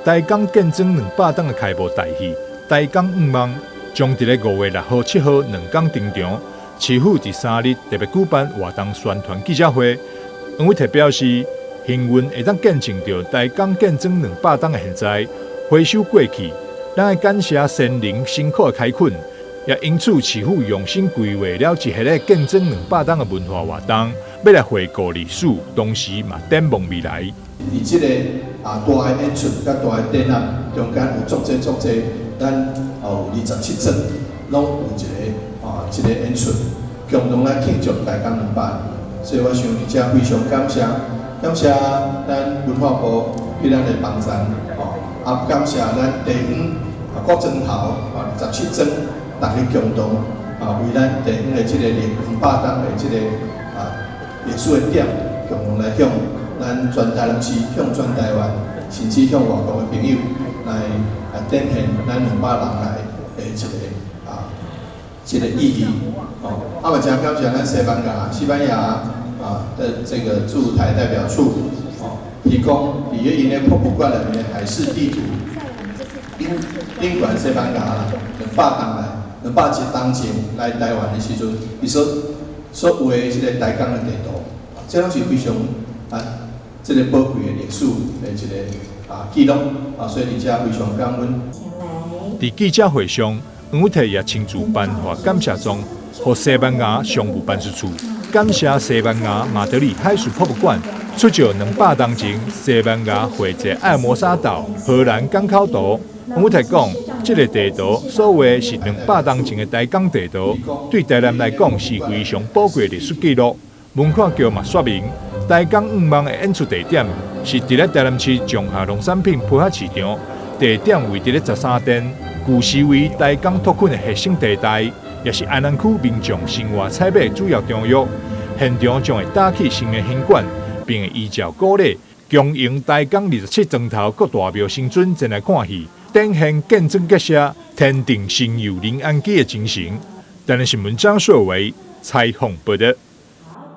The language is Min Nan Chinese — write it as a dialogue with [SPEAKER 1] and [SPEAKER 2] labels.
[SPEAKER 1] 台港建莊兩百冬的開幕大戲《台港向望》將佇咧5月6號、7號兩工登場。市府佇3日特別舉辦活動宣傳記者會，黃偉哲表示，幸運會當見證著台港建莊兩百冬的現在，回首過去，咱愛感謝先人辛苦的開墾，也因此市府用心規劃了一系列建莊兩百冬的文化活動，欲來回顧歷史，同時嘛展望未來。
[SPEAKER 2] 佇這個大的演出佮大的展覽中間有足濟足濟，咱有27莊，攏有一個演出，共同來慶祝台港兩百年。所以我想佇遮非常感謝，感謝咱文化部對咱的幫贊，吼，感謝咱地方各莊頭27莊，逐家共同為咱地方的這個兩百冬的這個歷史的點，共同來向咱全台南市、向全台灣，甚至向外國的朋友來展現咱兩百人來的一個意義。哦，嘛誠感謝咱西班牙的這個駐台代表處，哦，提供佇咧𪜶的博物館內面的海事地圖，頂頂懸西班牙啦，兩百冬來，201冬前來台灣的時陣，伊所畫的這個台港的地圖，這攏是非常這個寶貴的歷史的一個記錄，所以佇遮非常感恩。
[SPEAKER 1] 佇記者會上，黃偉哲也親自頒發感謝狀，予西班牙商務辦事處，感謝西班牙馬德里海事博物館出借兩百冬前西班牙繪製愛爾摩沙島荷蘭港口圖。黃偉哲講，這個地圖所畫是兩百冬前的台港地圖，對台南來講是非常寶貴的歷史記錄。文化局嘛說明，台港向望的演出地點是佇咧台南市松下農產品批發市場，地點位佇咧十三店，舊時為台港拓墾的核心地帶，也是安南區民眾生活採買主要場域。現場將會搭起新的行館，並會依照古禮，恭迎台港二十七莊頭各大廟神尊前來看戲，展現建莊結社、天定神佑臨安基的精神。台南新聞張碩維採訪報導。